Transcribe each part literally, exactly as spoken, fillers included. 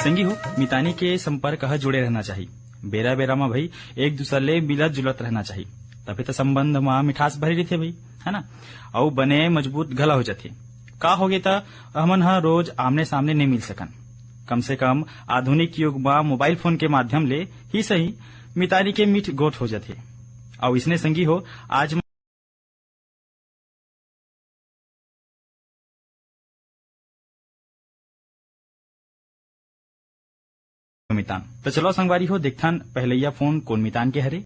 संगी हो, मितानी के संपर्क ह जुड़े रहना चाही। बेरा बेरा म भई एक दूसर ले मिलत जुलत रहना चाही, तभे त संबंध म मिठास भरे रहिथे भई, है ना? अउ बने मजबूत घला हो जाथे। का होगे त हमन ह रोज आमने सामने नइ मिल सकन, कम से कम आधुनिक युग म मोबाइल फोन के माध्यम ले ही सही, मितानी के मीठ गोठ हो जाथे। अउ इसने संगी हो, आज मितान। त चलो संगवारी हो, देखथन पहलैया फोन कोन मितान के हरे।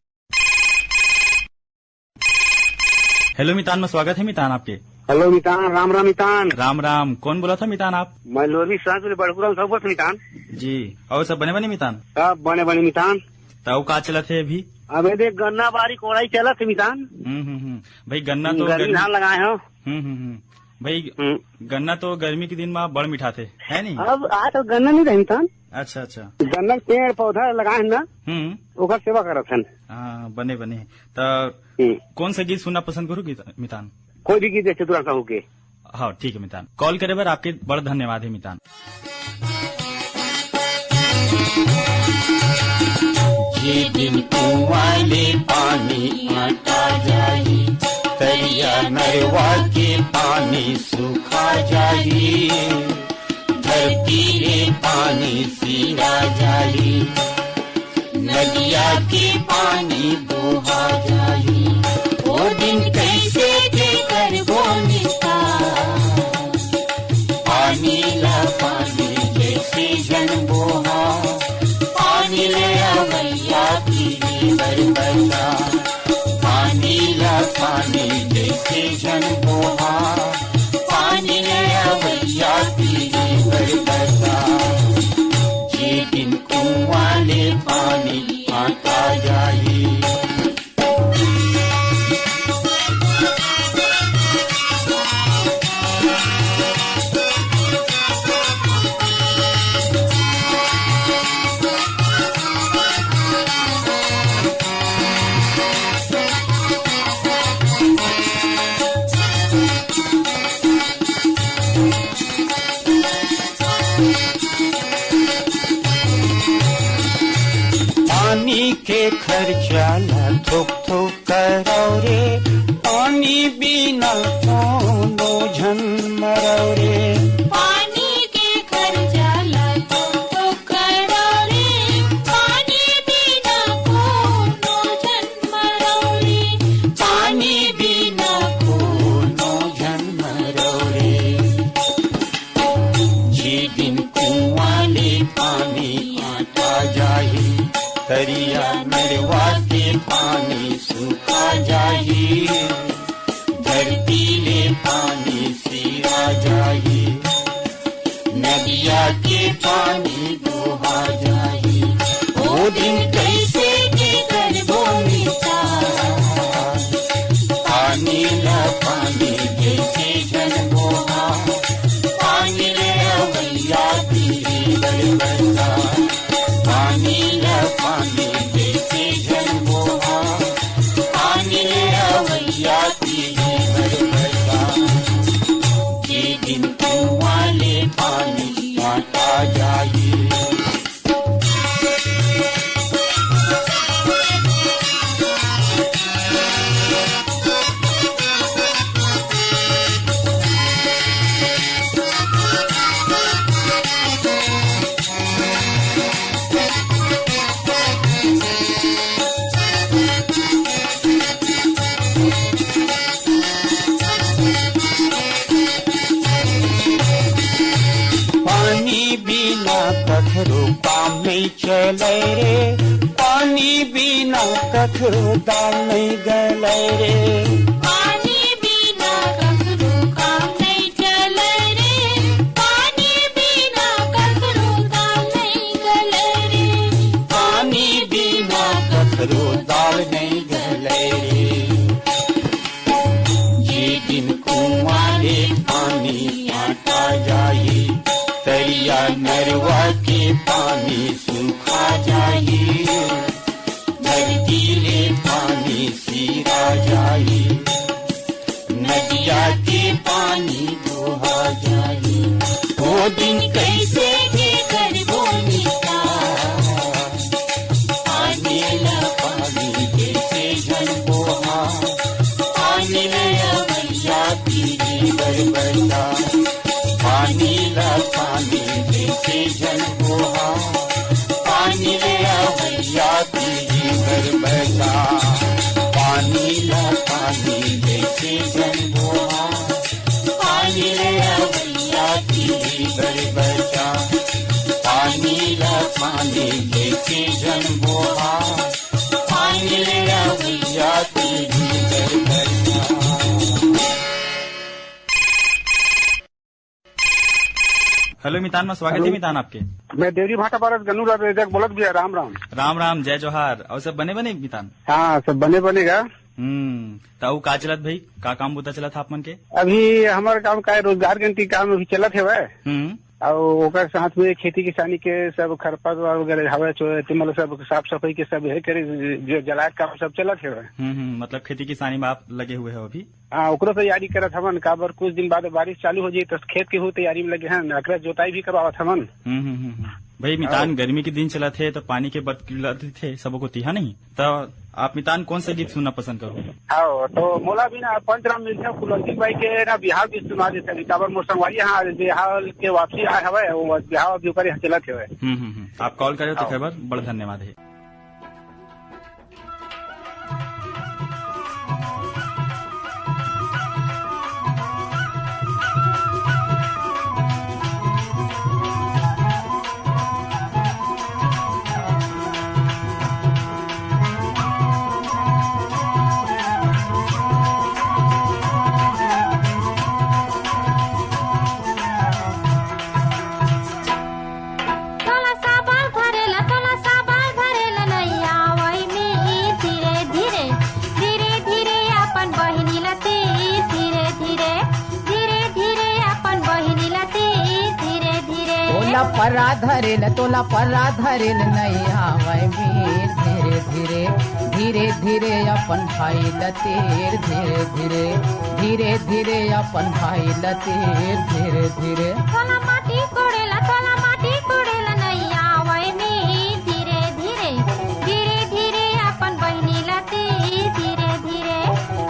हेलो मितान, म स्वागत हे मितान आपके। हेलो मितान, राम राम मितान। राम राम, कोन बोलत हे मितान आप? मैं लोरमी सास ले बड़कुरा सब बोलत मितान। जी, अउ सब बने बने मितान? सब बने बने मितान। त अउ का चलत हे अभी? अबे देख, गन्ना बारी कोड़ाई चलत हे मितान। हम्म, हम्म, हम्म। भाई, गन्ना तो गर्मी गर्मी धान लगाए हो। हम्म, हम्म, हम्म। भाई, हम्म। गन्ना तो गर्मी के दिन म बड़ मिठाथे, है नी? अब आज तो गन्ना नहीं रही मितान। अच्छा, अच्छा। गन्ना के पेड़ पौधा लगाए हन ना, हम्म। ओकर सेवा करत हन। हाँ, बने, बने। त हम्म। कोन सा गीत सुनना पसंद करू गीत, मितान? कोई भी गीत जैसे तुरंत कहू के। हाँ, ठीक है मितान। कॉल करे बर आपके बड़ धन्यवाद है मितान। जे दिन कुआं ले पानी आटा जाही, तरिया नरवा के पानी सूखा जाही, धरती ले पानी सीरा जाही, नदिया के पानी बोहा जाही। ओ दिन कैसे के करबो निस्तार, पानी ला पानी जैसे झन बोहा, पानी ले अवैया पीढ़ी बर बचा। पानी ला पानी जैसे झन बोहा, पानी ले अवैया पीढ़ी बर बचा। जे दिन कुआं ले पानी आटा जाही। पानी के खर्चा ला थोक थोक करव रे, पानी बिना कोनो झन मरव रे। पानी के खर्चा ला थोक थोक करव रे, पानी बिना कोनो झन मरव रे। पानी बिना कोनो झन मरव रे। जे दिन कुआं ले पानी आटा जाही, तरिया नरवा के पानी सूखा जाही, धरती ले पानी सीरा जाही, नदिया के पानी बोहा जाही। ओ दिन कैसे के करबो निस्तार, पानी ला पानी जैसे झन बोहा, पानी ले अवैया पीढ़ी बर बचा। पानी ला पानी जैसे झन बोहा, पानी ले अवैया पीढ़ी बर बचा। जे दिन कुआं ले पानी आटा जाही। पानी बिना कखरो काम नइ चले रे, पानी बिना कखरो दाल नइ गले रे। पानी बिना कखरो काम नइ चले रे, पानी बिना कखरो दाल नइ गले रे। पानी बिना कखरो दाल नइ गले रे। जे दिन कुआं ले पानी आटा जाही, तरिया नरवा के पानी सूखा जाही, धरती ले पानी सीरा जाही, नदिया के पानी बोहा जाही। ओ दिन कैसे के करबो बर बचा, पानी ला पानी जइसे झन बोहा। पानी ले आ भैया, पीही बर बचा, पानी ला पानी जइसे झन बोहा। पानी ले आ भैया, पीही बर बचा, पानी ला पानी जइसे झन बोहा। पानी ले आ भैया, पीही बर बचा। हेलो मितान, मैं स्वागत है हेलो। मितान आपके। मैं देवरी भाटा पारा से गन्नू राजा बोलत भैया, राम राम। राम राम, जय जोहार। और सब बने बने मितान? हाँ, सब बने बने गा। हम्म, त अउ का चलत भाई, का काम बूता चलत हे आप मन के? अभी हमर काम का हे, रोजगार गारंटी काम अभी चलत हेवय। हम्म। अउ ओकर साथ में खेती किसानी के सब खरपतवार वगैरह हवय, चो-, ते मतलब सब साफ सफाई के सब हे करे, जो जलाए के काम सब चलत हेवय। हम्म, हम्म, मतलब खेती किसानी में आप लगे हुए हो अभी? हाँ, ओकरो तैयारी करत हवन, काबर कुछ दिन बाद बारिश चालू हो जाई, त खेत के हू तैयारी में लगे हन, अकरा जोताई भी करवावत हवन। हम्म, हम्म, हम्म, हम्म। भाई, मितान, हाँ। गर्मी के दिन चलत हे, त पानी के बड़ किल्लत रहिथे सबो कोती, हाँ नहीं? त आप मितान कौन सा गीत सुनना पसंद करो? हाँ, तो मोला भी ना पंचराम मिर्जा फुलंती बाई के ना बिहाव गीत सुना देते अभी, काबर मोर संगवारी यहाँ बिहाव के वापसी आए हवय, वो बिहाव अभी ओकर यहाँ चलत हवय। हम्म, हम्म, हम्म। आप कॉल करे हो तो हाँ। खैर बड़ धन्यवाद है। तोला साबल धरेला, तोला साबल धरेला नैया, वही में धीरे धीरे, धीरे धीरे अपन बहिनी ला तीर, धीरे धीरे, धीरे धीरे अपन बहिनी ला तीर, धीरे धीरे। तोला पर्रा धरेला, तोला पर्रा धरेला नैया, वही में धीरे धीरे, धीरे धीरे अपन भाई ला तीर, धीरे धीरे, धीरे धीरे अपन भाई ला तीर, धीरे धीरे। तोला माटी कोड़ेला, तोला माटी कोड़ेला नैया, वही में धीरे धीरे, धीरे धीरे अपन बहिनी ला तीर, धीरे धीरे,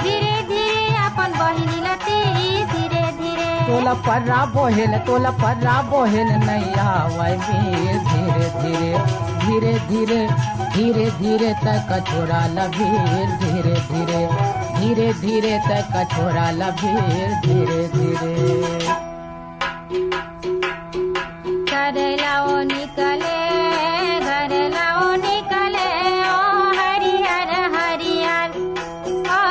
धीरे धीरे अपन बहिनी ला तीर, धीरे धीरे। तोला पर्रा बोहेल, तोला पर्रा बोहेल नैया, वही में धीरे धीरे, धीरे धीरे, धीरे धीरे तक छोरा लभीर, धीरे धीरे, धीरे धीरे तक छोरा लभीर, धीरे धीरे। करला ओ निकले, करला ओ निकले, ओ हरियर हरियर, ओ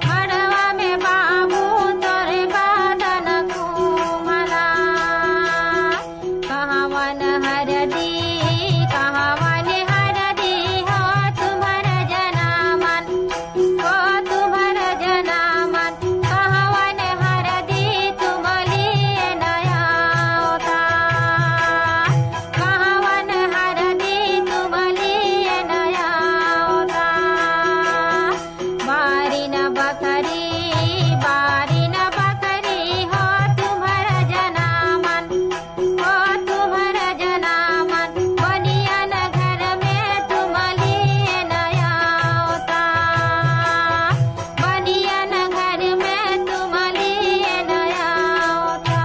मड़वा में बाबू तोरे बदन कुमला। कहावन हरदी, कहावन हरदी हो तुम्हर जनामन, हो तुम्हर जनामन। कहावन हरदी तुम लिए नया होता। कहावन हरदी तुम लिए नया होता। बारी न बखरी, बारी न बखरी हो तुम्हर जनामन, हो तुम्हर जनामन। बनिया न घर में तुम लिए नया होता। बनिया न घर में तुम लिए नया होता।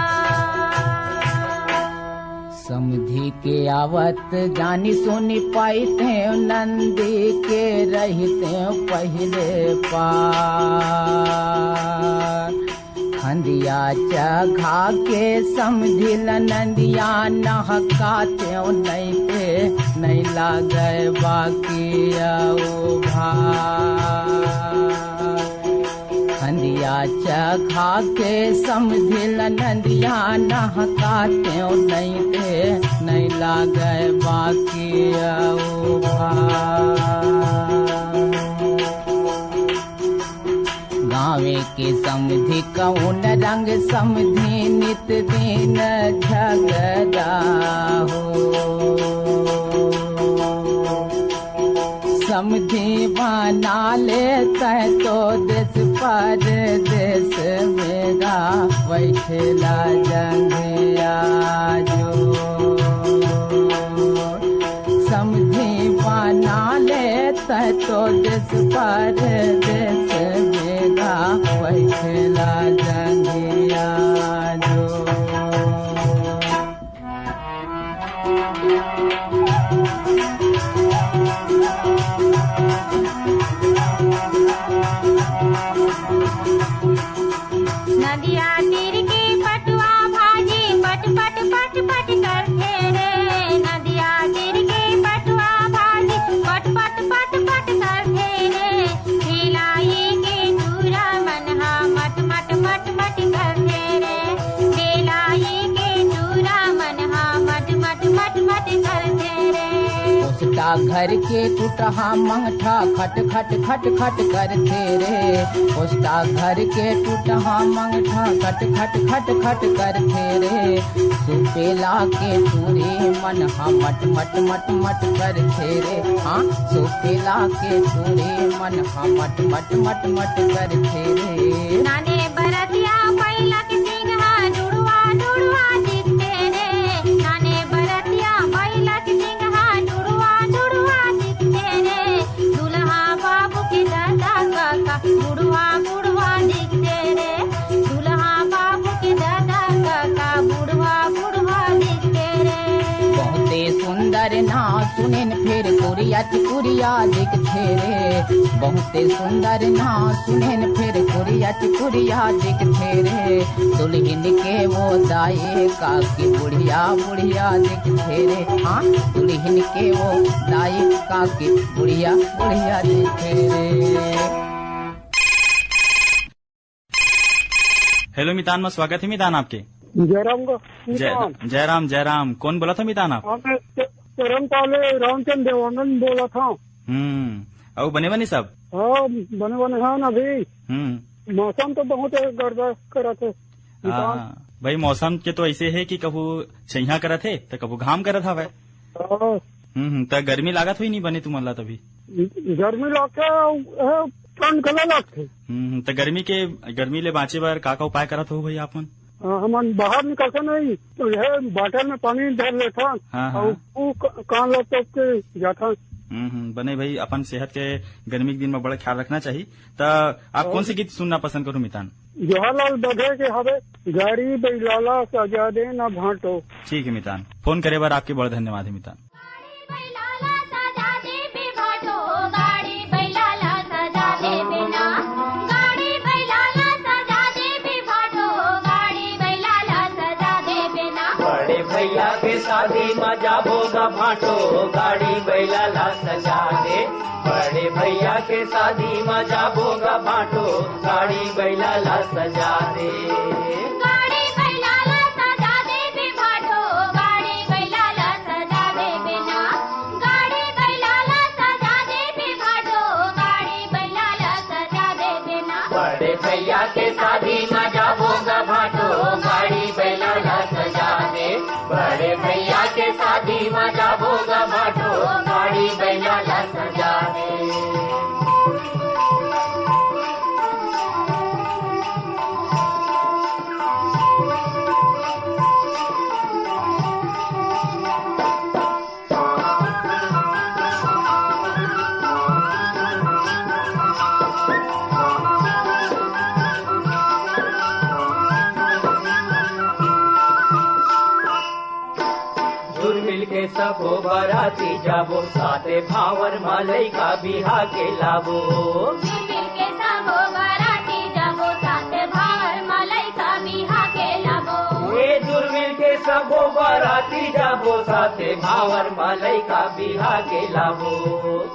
समधी के आवत जानी सुनी पाइतेंव, नंदी के रहितेंव पहिले पार। हंदिया चघा के समधी ल नंदिया नहकातेंव, नइ ते नइ लागय बाकी अउ भार। हंदिया चघा के समधिल नंदिया नहकातेंव, नइ ते नइ लागय बाकी अउ भार। गाँवे के समधी कौन रंग समधी नित दिन झगड़ा हो। समधी बना लेते तो देश परदेश में गा बैठेला जंघिया जो। समधी बना लेते तो देश परदेश में गा बैठेला जंघिया जो। नदिया तीर के पटुआ भाजी पट पट पट पट करथे रे। नदिया तीर के पटुआ भाजी पट पट पट पट करथे रे। भेलाई के टूरा मन हा मट मट मट मट करथे रे। भेलाई के टूरा मन हा मट मट मट मट करथे रे। ओसटा घर के टूटहा मंगठा खट खट खट खट करथे रे। ओसटा घर के टूटहा मंगठा खट खट खट खट करथे रे। सुपेला के टूरी मन हा मट मट मट मट करथे रे। हाँ, सुपेला के टूरी मन हा मट मट मट मट करथे रे। नाने बरतिया बैला के सिंग हा डुड़वा डुड़वा दिखथे रे। नाने बरतिया बैला के सिंग हा डुड़वा डुड़वा दिखथे रे। दुल्हा बाबू के दादा काका बुढ़वा बुढ़वा दिखथे रे। दुल्हा बाबू के दादा काका बुढ़वा बुढ़वा दिखथे रे। बहुते सुंदर ना सुनेन फिर कुरिया चिकुरिया दिखथे रे। बहुते सुंदर ना सुनेन फिर कुरिया चिकुरिया दिखथे रे। दुल्हिन के वो दाई काकी बुढ़िया बुढ़िया दिखथे रे। हाँ, दुल्हिन के वो दाई काकी बुढ़िया बुढ़िया दिखथे रे। हेलो मितान, म स्वागत हे मितान आपके। जयराम ग-, जय, मितान। जयराम, जयराम। कोन बोलत हे मितान आप? हाँ, मैं च-, चरण पाले रामचंद्र देवानंद बोलत हँव। हम्म, अउ बने बने सब? हाँ, बने बने हन अभी। हम्म। मौसम तो बहुत गड़बड़ करत हे, मितान। हाँ, भाई मौसम के तो ऐसे हे कि कभू छइहा करत हे, त कभू घाम करत हवय। हाँ। हम्म, हम्म, त गर्मी लागत होही नी बने तुमन ला तभी? गर्मी लागथे, अउ, अ, ठंड घलो लागथे। हम्म, त गर्मी के, गर्मी ले बाँचे बर का का उपाय करत हो भाई आप मन? अ, हमन बाहर निकलथन नहीं, त यह बाटल में पानी धर लेथन, हाँ, अउ हाँ। वो क-, कान ला तोप के जाथन। हम्म, हम्म, बने भाई, अपन सेहत के गर्मी के दिन में बड़ा ख्याल रखना चाही। त आप हाँ। कौन से गीत सुनना पसंद करो मितान? जवाहरलाल बघेल के हवे, गाड़ी बैलाला सजा दे ना भांटो। ठीक है मितान, फोन करे बर आपके बड़ा धन्यवाद है मितान। गाड़ी बैलाला सजा देबे भाटो, गाड़ी बैलाला सजा देबे ना। गाड़ी बैलाला सजा देबे भाटो, गाड़ी बैलाला सजा देबे ना। बड़े भैया के शादी म जाबो गा भाटो, गाड़ी बैलाला सजा दे। बड़े भैया के शादी म जाबो गा भाटो, गाड़ी बैलाला सजा दे। गाड़ी बैलाला सजा देबे भाटो, गाड़ी बैलाला सजा देबे ना। गाड़ी बैलाला सजा देबे भाटो, गाड़ी बैलाला सजा देबे ना। बड़े भैया के शादी म जाबो गा भाटो, गाड़ी बैलाला सजा दे। बड़े भैया के शादी म जाबो गा भाटो, गाड़ी बैलाला सजा दे। जुरमिल के सबो बराती जाबो, साथे भांवर म लइका बिहा के लाबो। जुरमिल के सबो बराती जाबो, साथे भांवर म लइका बिहा के लाबो। ए जुरमिल के सबो बराती जाबो, साथे भांवर म लइका बिहा के लाबो।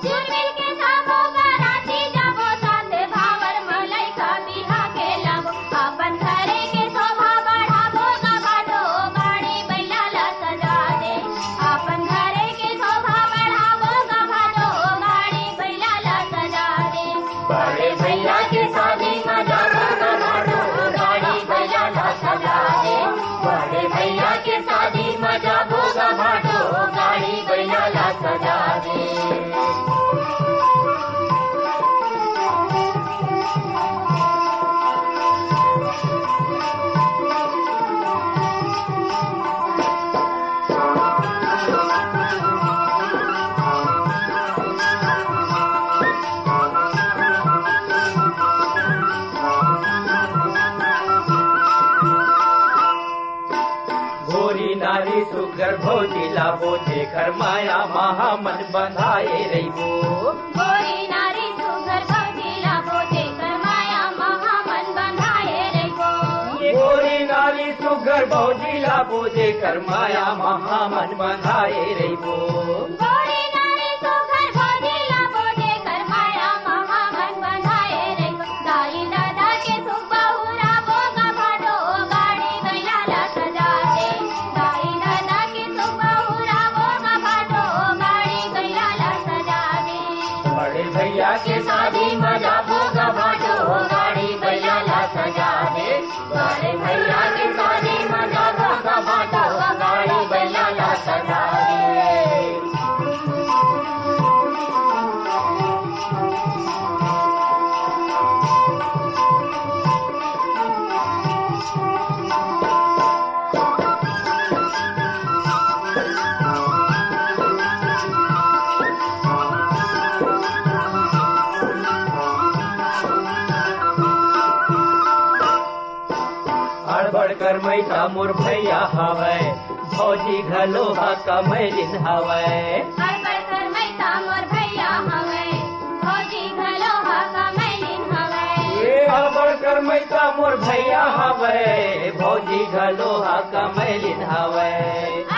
जुरमिल के सबो बराती जाबो, साथे भांवर म लइका बिहा के लाबो। अपन घरे के शोभा बढ़ाबो गा भाटो, गाड़ी बैलाला सजा दे। अपन घरे के शोभा बढ़ाबो गा भाटो, गाड़ी बैलाला सजा दे। बड़े भैया के शादी म जाबो गा भाटो, गाड़ी बैलाला सजा दे। बड़े भैया के शादी म जाबो गा भाटो, गाड़ी बैलाला सजा दे। सुग्घर भौजी लाबो, जेकर माया म हमन बंधाए रहिबो। गोरी नारी सुग्घर भौजी लाबो, जेकर माया म हमन बंधाए रहिबो। गोरी नारी सुग्घर भौजी लाबो, जेकर माया म हमन बंधाए रहिबो। गोरी नारी सुग्घर भौजी लाबो, जेकर माया म हमन बंधाए रहिबो। दाई ददा के सुख बहुराबो गा भाटो, गाड़ी बइला ला सजा दे। दाई ददा के सुख बहुराबो गा भाटो, गाड़ी बइला ला सजा दे। बड़े भैया के शादी म जाबो गा भाटो, गाड़ी बइला ला सजा दे। बड़े भैया के शादी म जाबो गा भाटो, गाड़ी बइला ला सजा दे। अड़बड़ कर मैता मोर भैया हवय, भौजी घलो ह कमैलिन हवय। अड़बड़ कर मैता मोर भैया हवय, भौजी घलो ह कमैलिन हवय। ए, अड़बड़ कर मैता मोर भैया हवय, भौजी घलो ह कमैलिन हवय।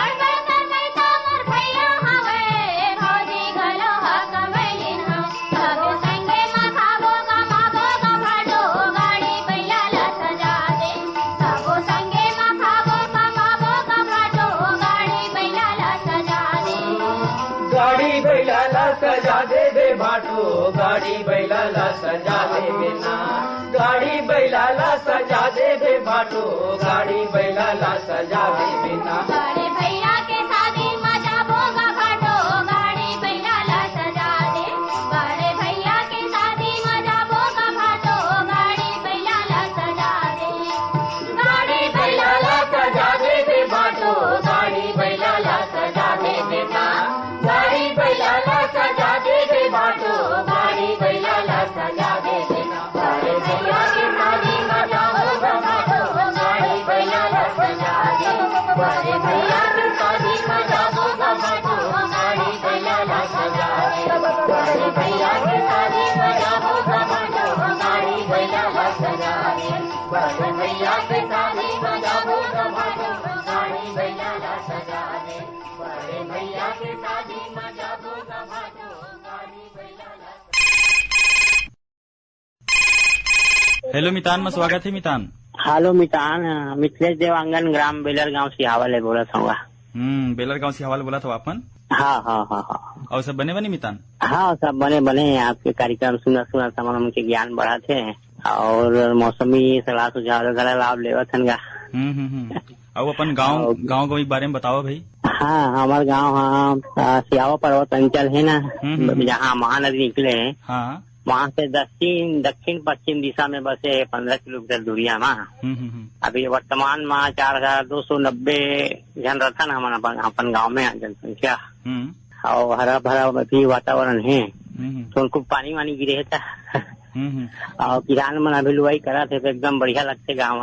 अड़बड़ कर मैता मोर भैया हवय, भौजी घलो ह कमैलिन हवय। सबो संगे म खाबो, कमाबो, कमाबो, गाड़ी बइला ला सजा दे। सबो संगे म खाबो, कमाबो, कमाबो, गाड़ी बइला ला सजा दे। गाड़ी बइला ला सजा देबे भाटो, गाड़ी बइला ला सजा देबे ना। गाड़ी बइला ला सजा देबे भाटो, गाड़ी बइला ला सजा देबे ना। बड़े भैया के शादी म जाबो गा भाटो, गाड़ी बइला ला सजा दे। बड़े भैया के शादी म जाबो गा भाटो, गाड़ी बइला ला सजा दे। गाड़ी बइला ला सजा देबे भाटो, गाड़ी बइला ला सजा देबे ना। गाड़ी बइला ला सजा देबे भाटो, गाड़ी बइला ला सजा देबे ना। बड़े भैया के शादी म जाबो गा भाटो, गाड़ी बइला ला सजा दे। बड़े भैया के शादी म जाबो गा भाटो, गाड़ी बइला ला सजा दे। बड़े भैया के शादी म जाबो गा भाटो, गाड़ी बइला ला सजा दे। बड़े भैया के शादी म जाबो गा भाटो, गाड़ी बइला ला सजा दे। बड़े भैया के शादी म जाबो गा भाटो, गाड़ी बइला ला सजा दे। हेलो मितान, म स्वागत हे मितान। हेलो मितान, मिथिलेश देवांगन, ग्राम बेलर गांव सिहावा ले बोलत हंव। हम्म, बेलर गांव सिहावा ले बोलत हव आपन? हाँ, हाँ, हाँ, हाँ। अउ सब बने बने मितान? हाँ, सब बने बने। आपके कार्यक्रम सुनत सुनत हमन के ज्ञान बढ़त हे अउ मौसमी सलाह सुझाव वगैरह लाभ लेवत हन गा। हम्म, हम्म, हम्म। अउ अपन गांव, अउ गांव के बारे में बताओ भाई। हाँ, हमर गांव ह, आ, सिहावा पर्वत अंचल हे ना, हम्म, हम्म, हम्म। जहाँ महानदी निकले हे। हाँ। वहाँ से दक्षिण, दक्षिण पश्चिम दिशा में बसे हे, पन्द्रह किलोमीटर दूरिया मा। हम्म, हम्म, हम्म। अभी वर्तमान मा चार हजार दो सौ नब्बे झन रथन हमन अपन, अपन गांव में जनसंख्या। हम्म। अउ हरा भरा भी वातावरण हे। हम्म, हम्म। तो उनको पानी वानी गिरे हे त। हम्म, हम्म। अउ किसान मन अभी लुवाई करत हे, तो एकदम बढ़िया लगथे गांव,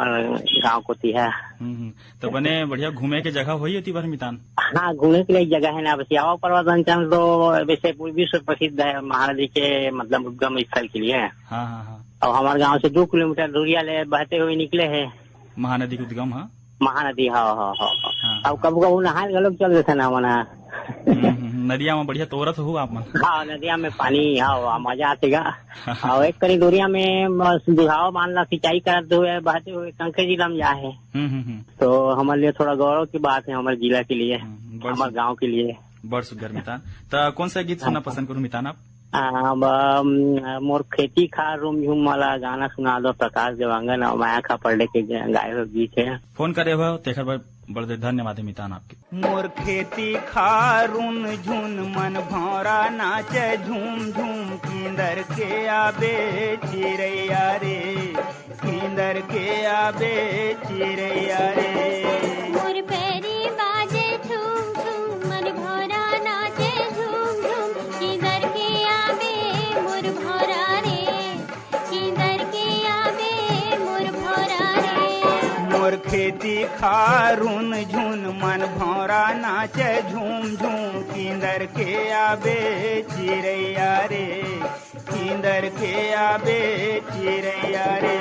गांव कोती हे। हम्म, हम्म। तो बने बढ़िया घूमे के जगह होही ओती बर मितान? हाँ, घूमे के लिए जगह हे ना। अब सिहावा पर्वत अंचल तो वैसे पूरे विश्व प्रसिद्ध हे महानदी के, मतलब, उद्गम स्थल के लिए। हाँ, हाँ, हाँ। अउ हमर गांव से दो किलोमीटर दूरिया ले बहते हुए निकले हे। महानदी के उद्गम, हाँ। महानदी, हाँ, हाँ, हाँ, हाँ। हाँ, अब हाँ। कभू कभू नहाए घलोक चल देथे ना हमन ह। हम्म, हम्म, नदिया में बढ़िया तोरत हो आप मन। हाँ, नदिया में पानी, हाँ, वाह, मजा आथे गा। अउ एक कनी दूरिया में बस दुधावा बांध ला सिंचाई करत हुए, बहते हुए कंके जिला में जा हे। हम्म, हम्म, हम्म। तो हमर लिए थोड़ा गौरव की बात है, हमारे जिला के लिए, हम्म, बड़ हमर सुन-, गांव के लिए। बड़ सुंदर मितान। त कौन सा गीत सुनना हाँ। पसंद करू मितान आप? आ, अब, अम, मोर खेती खार रूम झूम वाला गाना सुना दो, प्रकाश देवांगन अउ माया खापड़ले के ग-, गाए हुए गीत है। फोन करे हुए तेखर बर बड़ धन्यवाद है मितान आपके। मोर खेती खार रूम झूम मन भौरा नाचे झूम झूम, किंदर के आबे चिरैया रे, किंदर के आबे चिरैया रे। मोर पैरी बाजे झूम झूम, मन भौरा नाचे झूम झूम, किंदर के आबे मोर भौरा रे, किंदर के आबे मोर भौरा रे। और खेती खारुन झुन मन भौरा नाचे झूम झूम। किंदर के आबे चिरैया रे, किंदर के आबे चिरैया रे।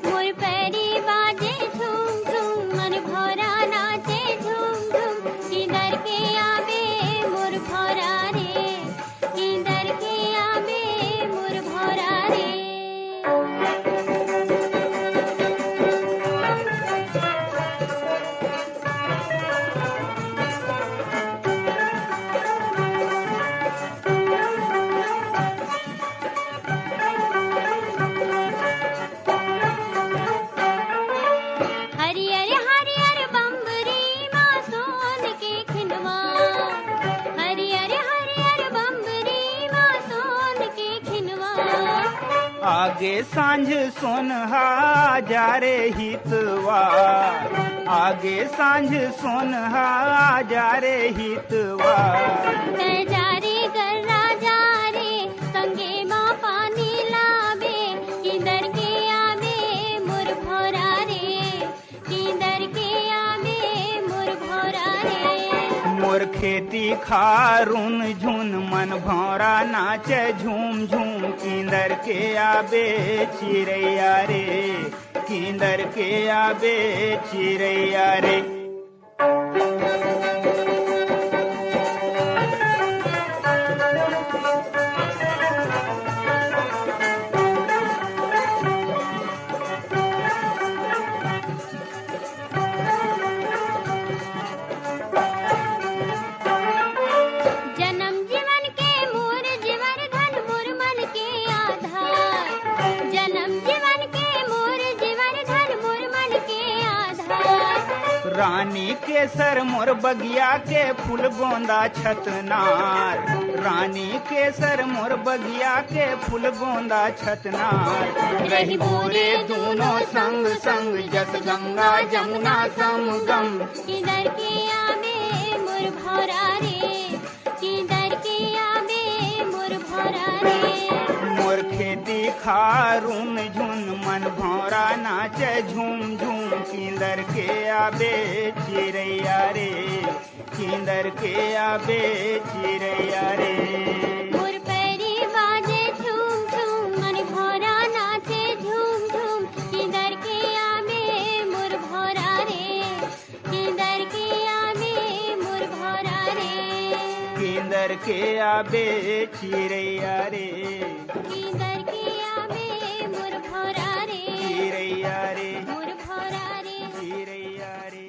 मोर पैरी बाजे झूम झूम, मन भौरा नाचे झूम झूम। किंदर के आबे मोर भौरा रे, किंदर के आबे मोर भौरा रे। हरियर हरियर बम्बरी मा सोन के खिनवा, हरियर हरियर बम्बरी मा सोन के खिनवा। आगे सांझ सोनहा जा रे हितवा, आगे सांझ सोनहा जा रे हितवा। तै जा रे गर्रा जा रे, संगे मा पानी लाबे, किंदर के आबे मोर भौरा रे, किंदर के आबे मोर भौरा रे। मोर खेती खारुन झुन मन भौरा नाचे झूम झूम। किंदर के आबे चिरैया रे, किंदर के आबे चिरैया रे। जन्म जीवन के मोर जीवर धन मोर मन के आधार, जन्म जीवन के मोर जीवर धन मोर मन के आधार। रानी केसर मोर बगिया के फूल गोंदा छतनार, रानी केसर मोर बगिया के फूल गोंदा छतनार। रहिबो रे दूनों संग संग, जस गंगा जमुना संगम। किंदर के आबे मोर भौरा रे, किंदर के आबे मोर भौरा रे। मोर खेती खारुन झुन मन भौरा नाचे झूम झूम। किंदर के आबे चिरैया रे, किंदर के आबे चिरैया रे। मोर पैरी बाजे झूम झूम, मन भौरा नाचे झूम झूम। किंदर के आबे मोर भौरा रे, किंदर के आबे मोर भौरा रे। किंदर के आबे चिरैया रे। किंदर के आबे मोर भौरा रे। चिरैया रे। मोर भौरा रे। चिरैया रे।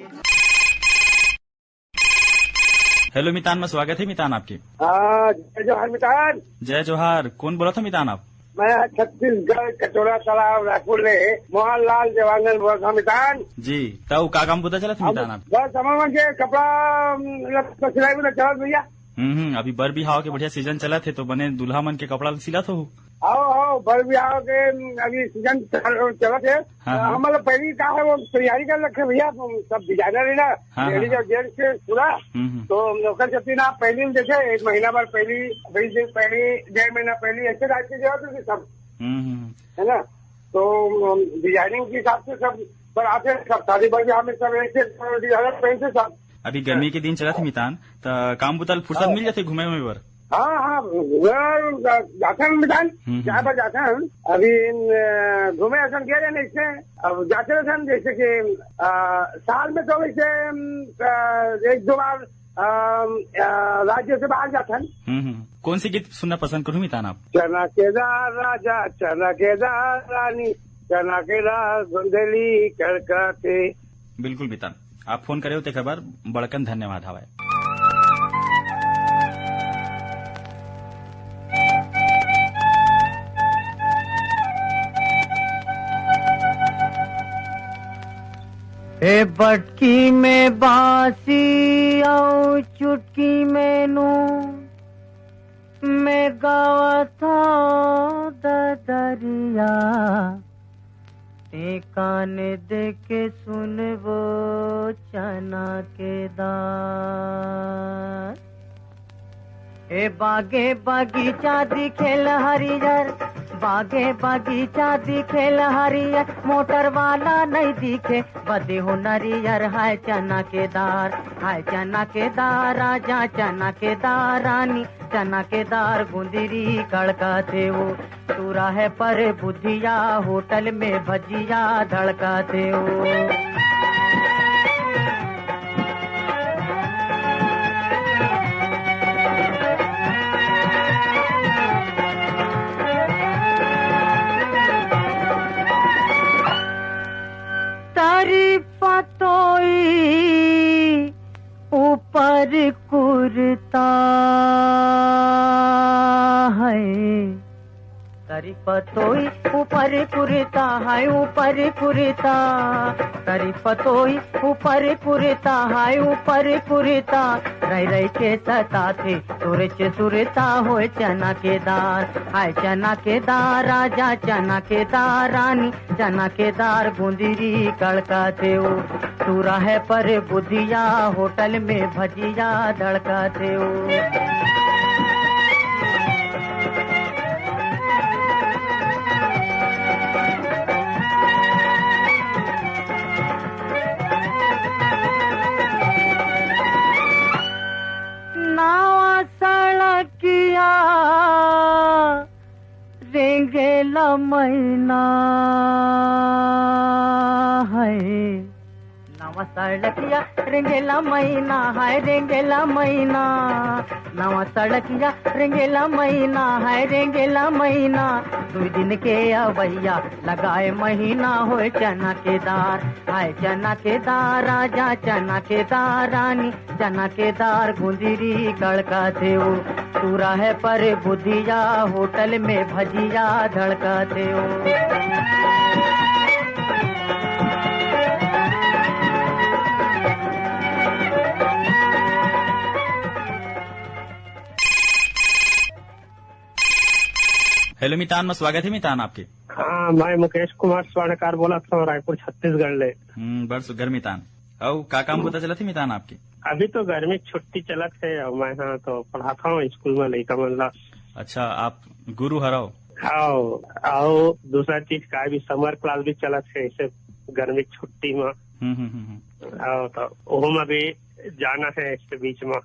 हेलो मितान, में स्वागत है मितान आपके। हाँ, जय जोहार मितान। जय जोहार, कौन बोलत हो मितान आप? मैं छत्तीसगढ़ कटोरा तालाब रायपुर ले मोहन लाल देवांगन बोलत हूँ मितान। जी, तब का काम बुता चलत है हम मितान आप? बस हमन के कपड़ा, मतलब, सिलाई बुता चलत भैया। हम्म हम्म, अभी बर बिहाव के बढ़िया सीजन चलत है तो बने दूल्हा मन के कपड़ा सिलत हो? आओ आओ, बर बिहाव के अभी सीजन चल-, चलत है। हाँ, हाँ। हमन लोग पहली का है वो तैयारी कर रखे भैया, सब डिजाइनर है ना, हाँ, हाँ, लेडीज हाँ। और जेंट्स के पूरा। हम्म, हम्म। तो ओकर छुट्टी ना पहली में देखे, एक महीना भर पहली, बीस दिन पहली, डेढ़ महीना पहली, ऐसे टाइप के जो होते थे सब, हम्म, हम्म। है ना? तो, अम, डिजाइनिंग के हिसाब से सब बनाते हैं, सब शादी ब्याह में सब ऐसे डिजाइनर पहनते सब। अभी गर्मी के दिन चलत है मितान, त काम बुता ल फुर्सत हाँ। मिल जाथे घूमे उमे बर? हाँ, हाँ, घूमे बर जा-, जाथन मितान, हम्म, हम्म। चाय पर जाथन। अभी इन, अ, घूमे असन गे रहे नहीं से, अब जाते रहथन जैसे कि, अ, साल में तो वैसे, अम, अ, एक दो बार, अ, अ, राज्य से बाहर जाथन। हम्म, हम्म। कौन से गीत सुनना पसंद करूँ मितान आप? चना के दार राजा, चना के दार रानी, चना के दार गोंदली कड़कथे। बिल्कुल मितान, आप फोन करे हो तेकर बर बड़कन धन्यवाद हवय। ए बटकी में बांसी अउ चुटकी में नून, मैं गावत हंव ददरिया, तें कान दे के सुनबो चना के दार। ए बागे बगीचा दिखेल हरियर, बागे बगीचा दिखे ल हरियर, मोटर वाला नहीं दिखे, बदे हो नरियर। हाय चना के दार, हाय चना के दार, राजा चना के दार, रानी चना के दार, गुंदरी कड़कथे ओ। तू रहे पर बुधिया, होटल में भजिया धड़कथे ओ। तरी पतोई ऊपर कुर्ता है। तरी पतोई ऊपर कुर्ता है, ऊपर कुर्ता। तरी पतोई ऊपर कुर्ता है, ऊपर कुर्ता। रह रह के सताथे सुरच सुरता। होय चना के दार, हाय चना के दार, राजा चना के दार, रानी चना के दार, गुंदरी कड़कथे ओ। तू रहे पर बुधिया, होटल में भजिया धड़कथे ओ। नवा सड़किया रेंगेला मैना है। नवा सड़किया रेंगेला मैना है, रेंगेला मैना। नवा सड़किया रेंगेला मैना है, रेंगेला मैना। दुई दिन के अवैया लगाए महीना। होय चना के दार, हाय चना के दार, राजा चना के दार, रानी चना के दार, गुंदरी कड़कथे ओ। तू रहे पर बुधिया, होटल में भजिया धड़कथे ओ। हेलो मितान, में स्वागत है मितान आपके। हाँ, मैं मुकेश कुमार स्वर्णकार बोलत हूँ, रायपुर, छत्तीसगढ़ ले। हम्म, बड़ सुग्घर मितान। अउ का काम बूता चलत हे मितान आपके? अभी तो गर्मी के छुट्टी चलत हे, अउ मैं हा तो पढ़ात हूँ स्कूल में लइका मन ला। अच्छा, आप गुरु हरव? हाँ, अउ दूसरा चीज का भी summer class भी चलत हे ऐसे गर्मी के छुट्टी में। हम्म, हम्म, हम्म, हम्म। हाँ, तो ओहू में भी जाना हे इसके बीच में।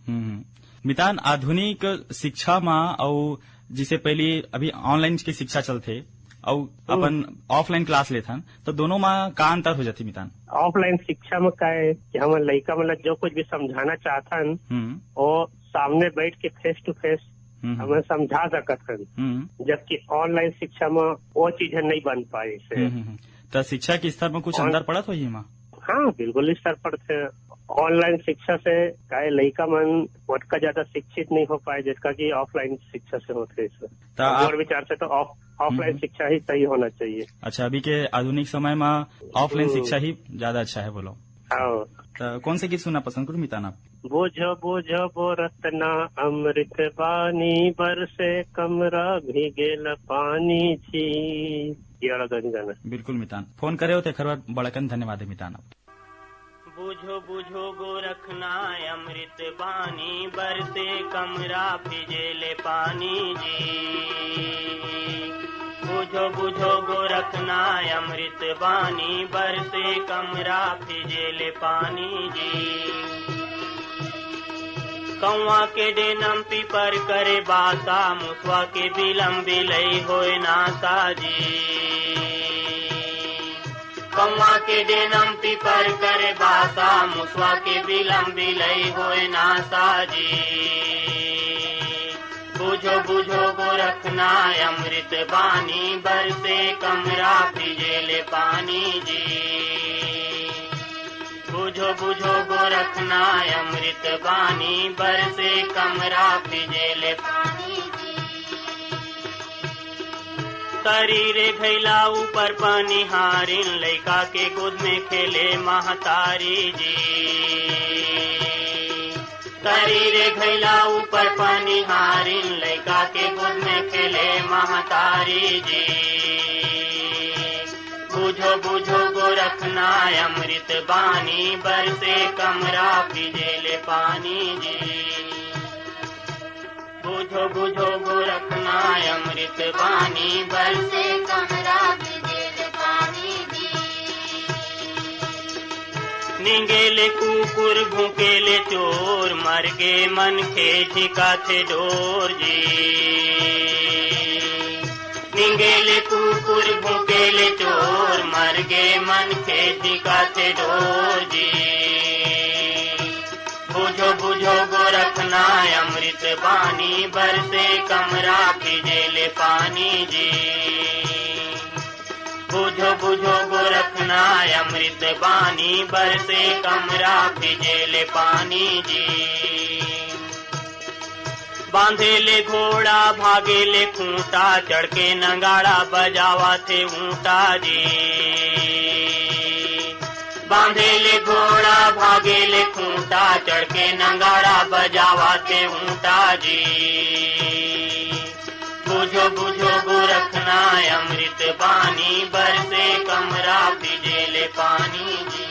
हम्म, हम्म। मितान, आधुनिक शिक्षा मा अउ जिसे पहली अभी online के शिक्षा चलथे अउ हम्म। अपन offline class लेथन, तो दोनों मा का अंतर हो जाथे मितान? Offline शिक्षा में का है कि हमन लइका मन ला जो कुछ भी समझाना चाहथन, हम्म। वो सामने बैठ के face to face हम्म, हम्म। हमन समझा सकत हन। हम्म। जबकि online शिक्षा में वो चीज नहीं बन पाए से। हम्म, हम्म, हम्म। त शिक्षा के स्तर में कुछ और अंतर पड़त होही एमा? हाँ, बिल्कुल स्तर पड़थे। Online शिक्षा से काहे लइका मन ओतका ज्यादा शिक्षित नहीं हो पाए, जितका कि offline शिक्षा से होथे। त तो आप मोर विचार से तो off-, offline हम्म। शिक्षा ही सही होना चाहिए। अच्छा, अभी के आधुनिक समय में offline हम्म। शिक्षा ही ज्यादा अच्छा है, बोलो। हाँ। त कौन से गीत सुनना पसंद करू मितान आप? बोझो, बोझो, बोरत ना अमृत बानी, बरसे कमरा भीगेल पानी जी। ये वाला गाना। बिल्कुल मितान, फोन करे हो तेखर बर बड़कन धन्यवाद है मितान आप। बुझो बुझो गोरखनाथ अमृत बानी, बरसे कमरा भीगेल पानी जी। बुझो बुझो गोरखनाथ अमृत बानी, बरसे कमरा भीगेल पानी जी। कौआ के डेनम पीपर करे बासा, मुसवा के बिलम बिलई होय नासा जी। कौआ के डेनम पीपर करे बासा, मुसवा के बिलम बिलई होय नासा जी। बुझो बुझो गोरखनाथ अमृत बानी, बरसे कमरा भीगेल पानी जी। बुझो बुझो गोरखनाथ अमृत बानी, बरसे कमरा भीगेल पानी जी। तरी रे घैला ऊपर पनिहारिन, लइका के गोद में खेले महतारी जी। तरी रे घैला ऊपर पनिहारिन, लइका के गोद में खेले महतारी जी। बुझो बुझो गोरखनाथ अमृत बानी, बरसे कमरा भीगेल पानी जी। बुझो बुझो गोरखनाथ अमृत बानी, बरसे कमरा भिजे ले पानी जी। निंगे ले कुकुर भूके ले चोर, मर गे मनखे झिकाथे डोर जी। निंगे ले कुकुर भूके ले चोर, मर गे मनखे झिकाथे डोर जी। बुझो बुझो गोरखनाथ अमृत बानी, बरसे कमरा भिजे ले पानी जी। बुझो बुझो गोरखनाथ अमृत बानी, बरसे कमरा भिजे ले पानी जी। बांधे ले घोड़ा भागे ले खूंटा, चढ़ के नगाड़ा बजावाथे ऊंटा जी। बांधे ले घोड़ा भागे ले खूंटा, चढ़ के नगाड़ा बजावाथे ऊंटा जी। बुझो बुझो गोरखनाथ अमृत बानी, बरसे कमरा भिजे ले पानी जी।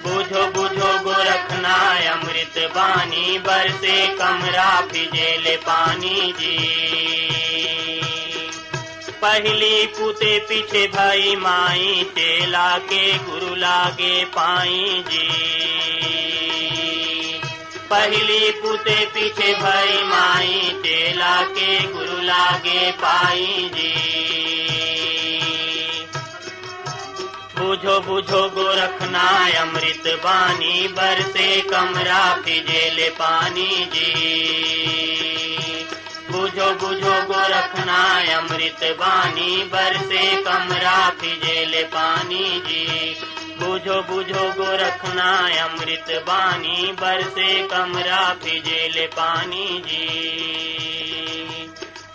बुझो बुझो गोरखनाथ अमृत बानी, बरसे कमरा भिजे ले पानी जी। पहिली पुते पीछे भाई माई, चेला के गुरु लागे पाई जी। पहिली पुते पीछे भाई माई, चेला के गुरु लागे पाई जी। बुझो बुझो गोरखनाथ अमृत बानी, बरसे कमरा भिजे ले पानी जी। बुझो बुझो गोरखनाथ अमृत बानी, बरसे कमरा भिजे ले पानी जी। बुझो बुझो गोरखनाथ अमृत बानी, बरसे कमरा भिजे ले पानी जी।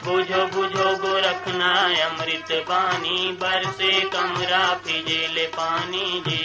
बुझो बुझो गोरखनाथ अमृत बानी, बरसे कमरा भिजे ले पानी जी।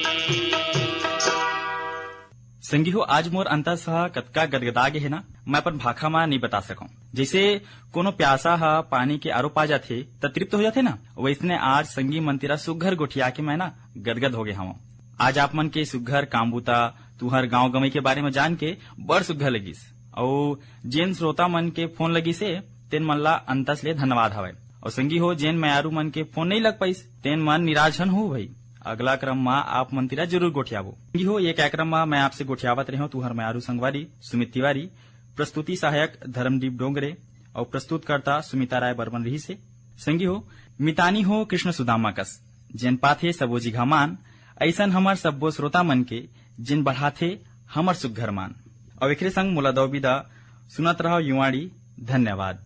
संगी हो, आज मोर अंतस ह कतका गदगदा गे हे ना, मैं अपन भाखा म नइ बता सकंव। जइसे कोनो प्यासा ह पानी के आरो पा जाथे, त तृप्त हो जाथे ना, वइसने आज संगी मन तीरा सुग्घर गोठिया के मैं ना गदगद हो गे हवंव। आज आप मन के सुग्घर काम बूता, तुंहर गांव गंवई के बारे म जान के बड़ सुग्घर लगिस। अउ जेन श्रोता मन के फोन लगिस हे, तेन मन ला अंतस ले धन्यवाद हवय। अउ संगी हो, जेन मयारू मन के फोन नइ लग पाइस, तेन मन निराश झन हो भई, अगला क्रम म आप मन तीरा जरूर गोठियाबो। संगी हो, ये कार्यक्रम म मैं आपसे गोठियावत रहेंव तुंहर मयारू संगवारी सुमित तिवारी, प्रस्तुति सहायक धर्मदीप डोंगरे अउ प्रस्तुतकर्ता सुमिता राय बर्मन रहिस हे। संगी हो, मितानी हो कृष्ण सुदामा कस, जेन पाथे सबो जिघा मान, अइसन हमर सब्बो श्रोता मन के, जेन बढ़ाथे हमर सुग्घर मान। अउ एकरे संग मोला दव बिदा, सुनत रहव युवाणी, धन्यवाद।